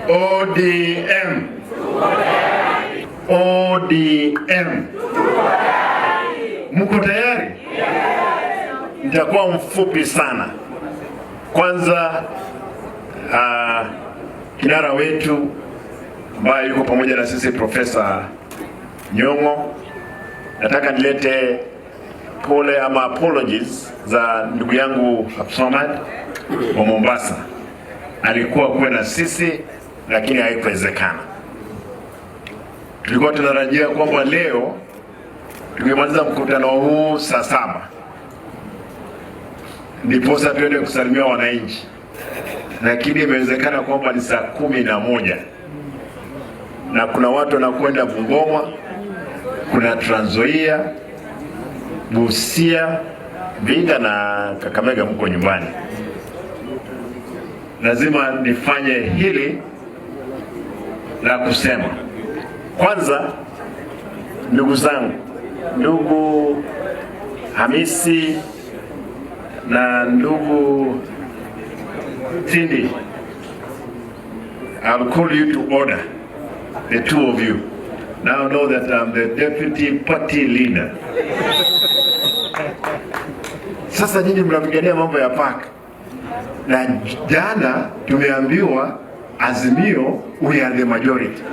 ODM. ODM. Mko tayari? Nitakuwa mfupi sana. Kwanza kinara wetu ambaye yuko pamoja na sisi, Profesa Nyong'o, nataka nilete pole ama apologies za ndugu yangu Abdulswamad wa Mombasa. Alikuwa kuwe na sisi lakini haikuwezekana. Tulikuwa tunatarajia kwamba leo tungemaliza mkutano huu saa 7 ndiposa tuende kusalimia wananchi, lakini imewezekana kwamba ni saa 11 na kuna watu wanakwenda Bungoma, kuna Trans Nzoia, Busia, Vihiga na Kakamega, mko nyumbani. Lazima nifanye hili la kusema. Kwanza, ndugu zangu, ndugu Hamisi na ndugu Tindi, I'll call you to order, the two of you. Now know that I'm the deputy party leader. Sasa nyinyi mnapigania mambo ya PAC na jana tumeambiwa Azimio, we are the majority.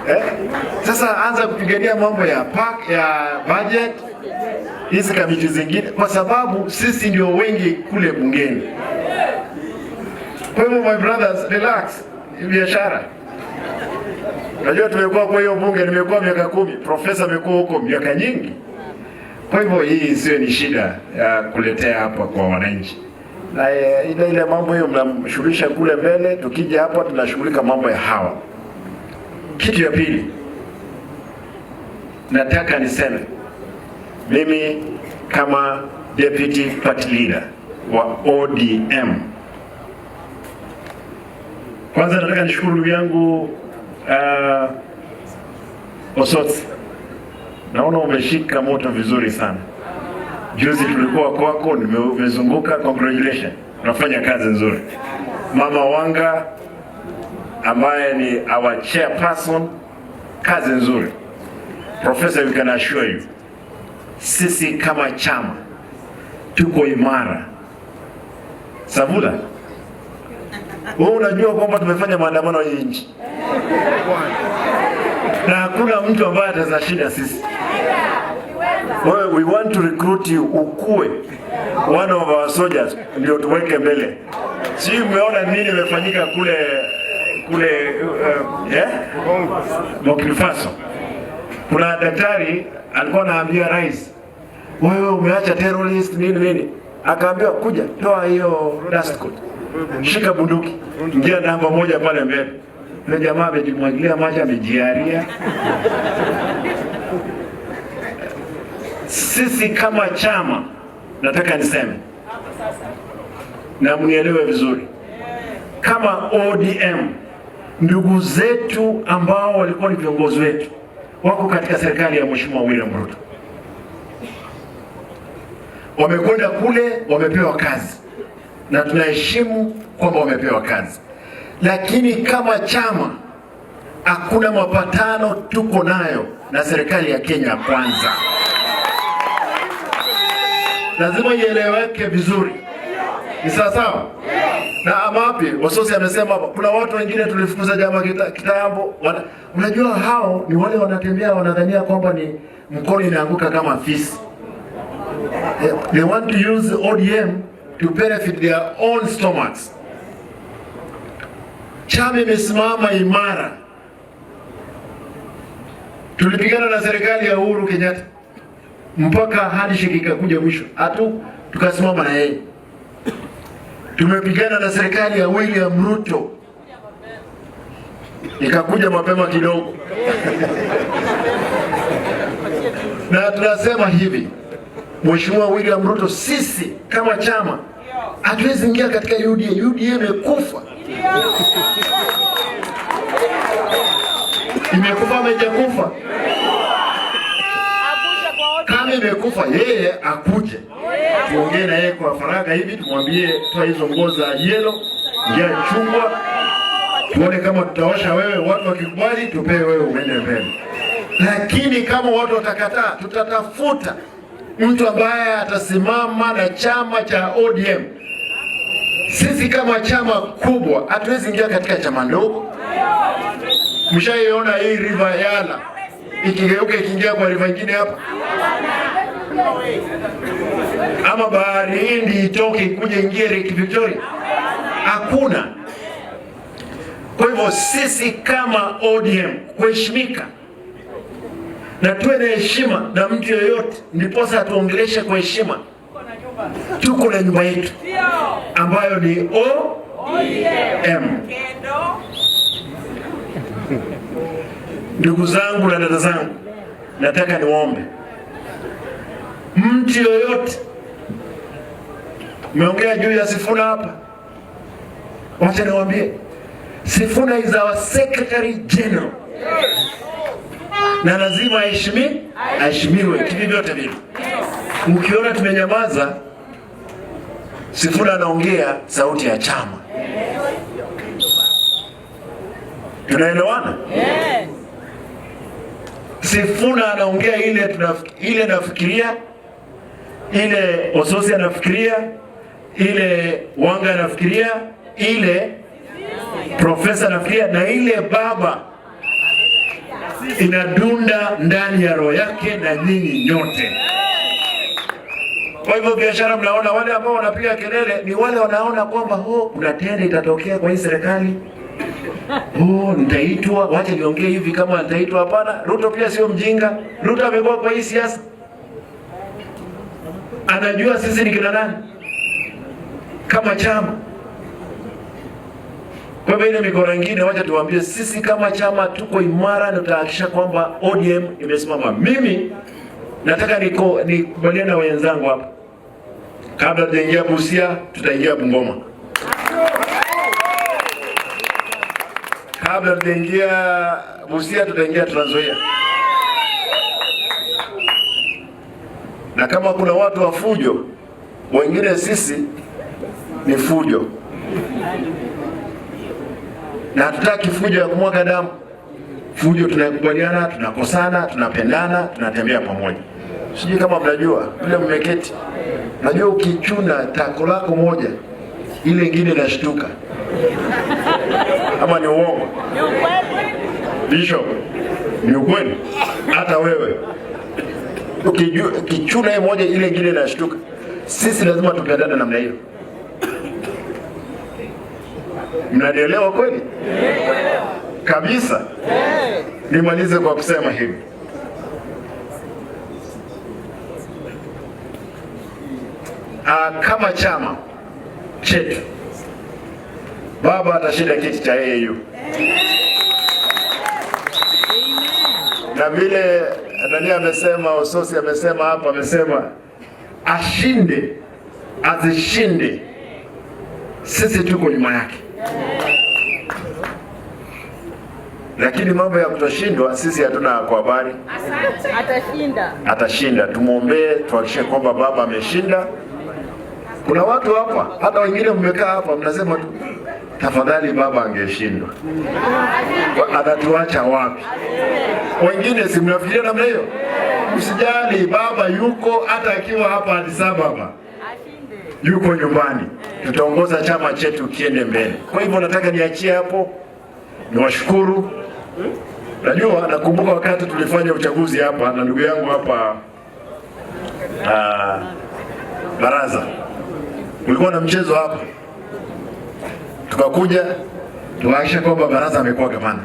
Eh? Sasa anza kupigania mambo ya PAC, ya budget, hizi kamiti zingine, kwa sababu sisi ndio wengi kule bungeni. Kwa hivyo, my brothers, relax, biashara. Najua tumekuwa kwa hiyo bunge, nimekuwa miaka 10, profesa amekuwa huko miaka nyingi. Kwa hivyo hii sio ni shida ya kuletea hapa kwa wananchi, na ile ile mambo hiyo mnamshughulisha kule mbele, tukija hapa tunashughulika mambo ya hawa. Kitu ya pili nataka niseme, mimi kama deputy party leader wa ODM, kwanza nataka nishukuru ndugu yangu Osotsi, naona umeshika moto vizuri sana. Juzi tulikuwa kwako, nimezunguka, congratulations, unafanya kazi nzuri. Mama Wanga ambaye ni our chairperson, kazi nzuri. Professor, we can assure you, sisi kama chama tuko imara. Savula, wewe unajua kwamba tumefanya maandamano hii nchi na hakuna mtu ambaye ataweza shinda sisi. Wewe, we want to recruit you ukue one of our soldiers ndio tuweke mbele. Si mmeona nini imefanyika kule kule yeah? Burkina Faso. Kuna daktari alikuwa anaambia rais, wewe umeacha terrorist nini nini, akaambiwa kuja toa hiyo dust coat, shika bunduki, ingia namba moja pale mbele. Yule jamaa amejimwagilia maji, amejiaria. Sisi kama chama, nataka niseme na mnielewe vizuri, kama ODM, ndugu zetu ambao walikuwa ni viongozi wetu wako katika serikali ya Mheshimiwa William Ruto, wamekwenda kule, wamepewa kazi na tunaheshimu kwamba wamepewa kazi, lakini kama chama hakuna mapatano tuko nayo na serikali ya Kenya Kwanza. Lazima ieleweke vizuri, ni sawa sawa na amapi Wasosi amesema hapa, kuna watu wengine tulifukuza jamaa kitambo. Unajua hao ni wale wanatembea wanadhania kwamba ni mkono inaanguka kama fisi. They want to use ODM to benefit their own stomachs. Chama imesimama imara. Tulipigana na serikali ya Uhuru Kenyatta mpaka handshake ikakuja mwisho, hatu tukasimama na yeye. Tumepigana na serikali ya William Ruto ikakuja mapema kidogo na tunasema hivi, Mheshimiwa William Ruto, sisi kama chama hatuwezi ingia katika UDA. UDA imekufa, imekufa, imejakufa. Kama imekufa, yeye akuje tuongee na yeye kwa faragha hivi, tumwambie toa hizo nguo za yellow, ingia chungwa, tuone kama tutaosha wewe. Watu wakikubali, tupee wewe uende mbele, lakini kama watu watakataa, tutatafuta mtu ambaye atasimama na chama cha ODM. Sisi kama chama kubwa hatuwezi ingia katika chama ndogo. Mshaiona hii River Yala ikigeuka ikiingia kwa river ingine hapa, ama bahari Hindi itoke ikuje ingie Lake Victoria? Hakuna. Kwa hivyo sisi kama ODM kuheshimika na tuwe na heshima na mtu yoyote, ndiposa atuongeleshe kwa heshima. Tuko na nyumba yetu ambayo ni ODM. Ndugu zangu na dada zangu, nataka niwaombe mtu yoyote, umeongea juu ya Sifuna hapa, wacha niwaambie, Sifuna is our secretary general na lazima aheshimiwe kivyovyote vile. Ukiona tumenyamaza, Sifuna anaongea sauti ya chama. Tunaelewana? Sifuna anaongea ile nafikiria, ile Ososi anafikiria, ile Wanga anafikiria, ile profesa anafikiria, na ile baba inadunda ndani ya roho yake na nyinyi nyote. Kwa hivyo biashara, mnaona wale ambao wanapiga kelele ni wale wanaona kwamba oh, kuna tenda itatokea kwa hii serikali, oh, nitaitwa, wacha niongee hivi kama nitaitwa. Hapana, Ruto pia sio mjinga. Ruto amekuwa kwa hii siasa, anajua sisi ni kina nani kama chama. Kwa hivyo ile mikono ingine, wacha tuwaambie sisi kama chama tuko imara na tutahakikisha kwamba ODM imesimama. Mimi nataka nikubaliane na wenzangu hapa, kabla tujaingia Busia, tutaingia Bungoma. Kabla tujaingia Busia, tutaingia Trans Nzoia. Na kama kuna watu wa fujo, wengine sisi ni fujo, na hatutaki fujo ya kumwaga damu. Fujo tunakubaliana, tunakosana, tunapendana, tunatembea pamoja. Sijui kama mnajua vile mmeketi, najua ukichuna tako lako moja, ile ingine inashtuka, ama ni uongo? Bishop, ni ukweli? Hata wewe ukichuna hiyo moja, ile ingine inashtuka. Sisi lazima tupendane namna hiyo. Mnanielewa kweli kabisa? Nimalize kwa kusema hivi, kama chama chetu, baba atashinda kiti cha AU na vile nani amesema, Ososi amesema hapa, amesema ashinde azishinde, sisi tuko nyuma yake. Lakini mambo ya kutoshindwa sisi hatuna kwa habari. Atashinda. Atashinda, tumwombee, tuhakikishe kwamba baba ameshinda. Kuna watu hapa, hata wengine mmekaa hapa mnasema tu tafadhali baba angeshindwa, atatuacha wapi? Wengine si mnafikiria namna hiyo? Usijali, baba yuko, hata akiwa hapa Addis Ababa yuko nyumbani, tutaongoza chama chetu kiende mbele. Kwa hivyo nataka niachie hapo, niwashukuru. Najua nakumbuka wakati tulifanya uchaguzi hapa na ndugu yangu hapa Baraza, kulikuwa na mchezo hapa, tukakuja tukahakikisha kwamba Baraza amekuwa gavana.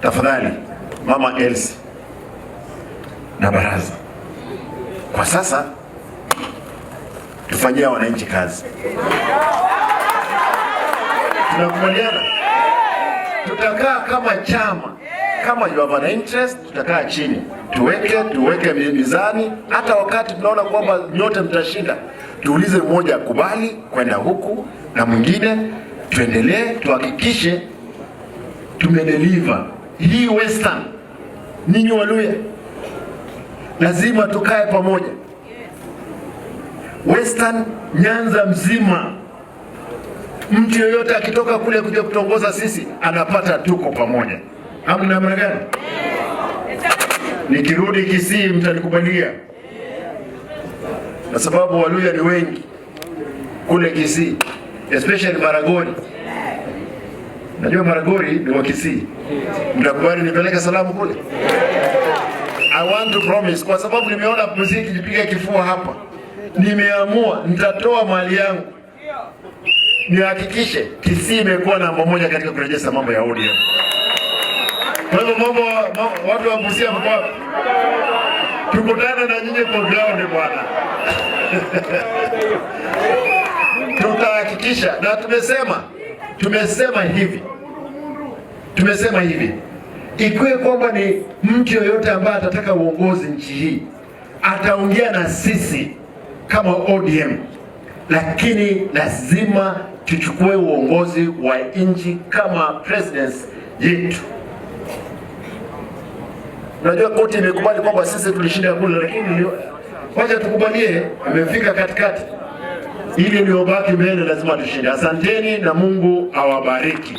Tafadhali Mama Elsie na Baraza, kwa sasa tufanyie wananchi kazi. Tunakubaliana, tutakaa kama chama, kama you have an interest, tutakaa chini tuweke mizani. Hata wakati tunaona kwamba nyote mtashinda, tuulize mmoja akubali kwenda huku na mwingine, tuendelee, tuhakikishe tumedeliver hii Western. Ninyi Waluya, Lazima tukae pamoja. Western Nyanza mzima, mtu yoyote akitoka kule kuja kutongoza sisi anapata tuko pamoja. Ama namna gani? Nikirudi Kisii mtanikubalia, kwa sababu Waluhya ni wengi kule Kisii, especially Maragoli. Najua Maragoli ni wa Kisii, mtakubali nipeleke salamu kule? I want to promise, kwa sababu nimeona mzee kijipiga kifua hapa, nimeamua nitatoa mali yangu nihakikishe Kisii imekuwa namba moja katika kurejesha mambo ya ODM. Kwa hivyo mambo, watu wa Busia mko wapi? Tukutane na nyinyi kwa ground, bwana. Tutahakikisha na tumesema hivi, ikiwe kwamba ni mtu yoyote ambaye atataka uongozi nchi hii ataongea na sisi kama ODM, lakini lazima tuchukue uongozi wa nchi kama presidency yetu. Unajua koti imekubali kwamba sisi tulishinda kule, lakini wacha tukubalie, imefika katikati, ili iliyobaki mbele lazima tushinde. Asanteni na Mungu awabariki.